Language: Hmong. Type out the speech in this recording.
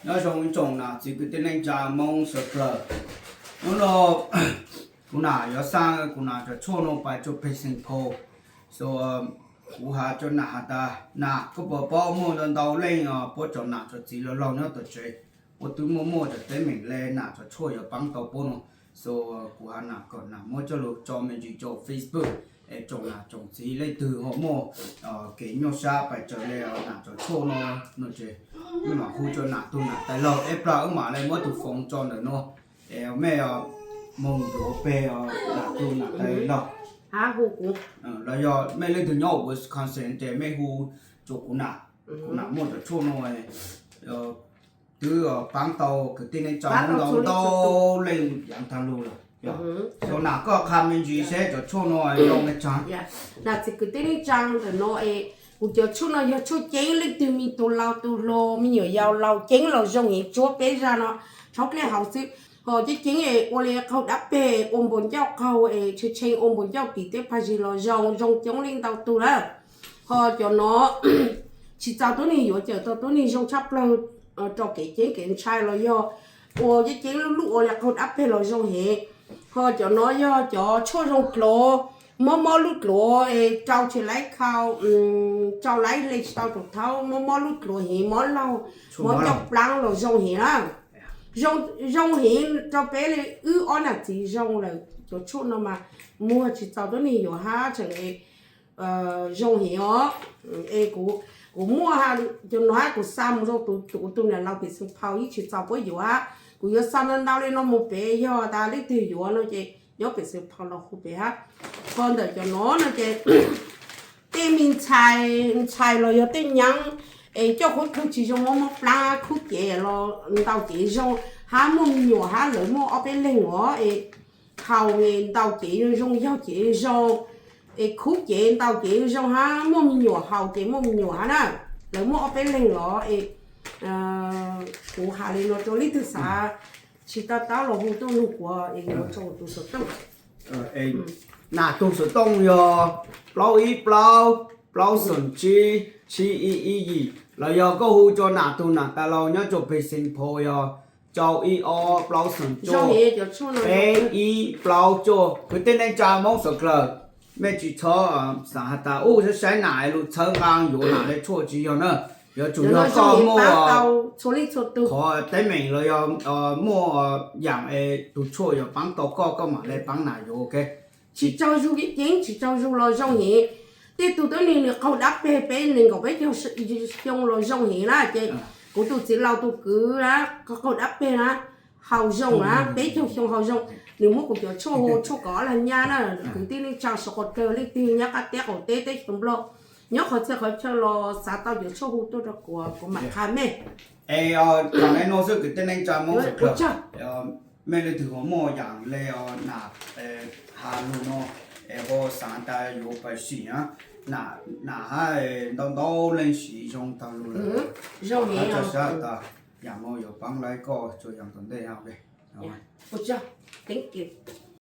Nyob zoo ib tsoom nam txiv kwv tij neej tsa Hmoob sawv dlawg. Hnub no kuv nam yuav xa kuv nam cov tshuaj no pais rua peg Saint Paul. So, kuv has rua nam has tas, nam, koj puas paub muaj ntau ntau leej puab cov nam cov txiv laug laug nyob tom tsev, puab twb muaj muaj cov teeb meem le nam cov tshuaj yuav paab tau puab no. So, kuv has nam kom nam muab coj lug tso me ntsis rua Facebook, es tsoom nam tsoom txiv leej twg ho muaj kev nyuaj sab pais raws le nam cov tshuaj no, no ces mej mam hu rua nam tug nam tais laug ib plag wb mam le muab tug foos tso ntawm no, es mej moog yuav peg nam tug nam tais laug, los yog mej leej twg nyob Wisconsin ces mej hu rua kuv nam, kuv nam muaj cov tshuaj no twb paab tau kwv tij neej tsa ntau ntau leej yaav taag lug lawm. So nam koj qha me ntsis seb cov tshuaj no zoo le caag. Nam txiv kwv tij neej tsa ntawm no es, kuv cov tshuaj no yog tshuaj ceeb, leej twg me tug laug tug hluas me nyuam yaus laus ceeb los zoo heev, tsuab peb zag no rhaub dlej hauv xwb. Ho ceeb ceeb es ua li qaug dab peg, ua npuas ncauj qaug es tshee tshee, ua npuas ncauj tim tej phav zig los zoo, zoo coob leej ntau tug lawm. Ho cov no tsis txaus tuab neeg yuav, cawm tau tuab neeg zoo tshaj plawg rau kev ceeb kev ntshai los yog ua ceeb ceeb lub lub ua li qaug dab peg los zoo heev. Ho cov no yog cov tshuaj zoo dluav, mob mob lub dluav es rau tsis laib khau, rau laib hle tsis tau tus thaub, mob mob lub dluav heev, mob laug, mob ncauj plaab los zoo heev na. Zoo heev rau peb li wb ob nam txiv zoo lawm. Cov tshuaj no mas muag tsis txaus tuab neeg yuav hab tseem zoo heev os. Es kuv muaj cov no hab kuv xa mus rau tus, kuv tus niam laus pem Saint Paul ib tsis txaus puab yuav hab. Kuv yuav xa ntau ntau li no mus pem, yog tas leej twg yuav no ces nyob pem Saint Paul los hu pem hab. Ho ntawm cov no no ces tej me ntxhais, ntxhais los yog tej nyab es coj qhov twg tsis zoo, mob mob plaab khub cev los ntau cev zoo, hab muaj me nyuam hab lawv muaj ob peb leeg os es haus ntau cev zoo, yaug cev zoo, es khub cev ntau cev zoo hab muaj me nyuam haus ces muaj me nyuam hab na. Lawv muaj ob peb leeg los es kuv has li no rau leej twg xav tsis tau taub los hu tuaj nug kuv es yuav rau tus xov tooj. Nam tug xov tooj yog plaub ib plaub, plaub xoom tsib, tsib ib ib yim, los yog koj hu rau nam tug nam tais laus nyob rau peg Saint Paul yog rau ib ob plaub xoom cuaj, peb ib plaub cuaj. Kwv tij neej tsa Hmoob sawv dlawg, mej tsis txhob xav has tas ub saib saib nam lug txhawb nqaa yuav nam le tshuaj, tsis yog na. Yuav tsum yog koj muaj qhov teeb meem los yog muaj yaam es tug tshuaj yuav paab tau koj, koj mam le paab nam yuav, ok. Tsis tsaug zug, ceeb tsis tsaug zug los zoo heev. Tej tug tuab neeg nws qaug dab peg peb nees nkaum peb caug xyoo los zoo heev na ces kuv tus txiv laus tus kwv na, qaug dab peg na, haus zoo na, peb caug xyoo haus zoo. Nws muab kuv cov tshuaj hu, tshuaj kom lag nyab na. Kwv tij neej tsa sawv dlawg, leej twg nyob qab teb qaum teb teb chaws Nplog, nyob qhov txhia qhov chaw los xav tau cov tshuaj hu tuaj rau kuv, kuv mam qha mej. Es thaum no xwb kwv tij neej tsa Hmoob sawv dlawg, mej leej twg ho muaj yaam le nam has lug no es ho xav tas yuav pab sim na, nam hab ntau ntau leej siv zoo taag lug lawm. Zoo heev, tsa sab tas yaam no yuav paab laib koj rua yaam tom ntej. Thank you.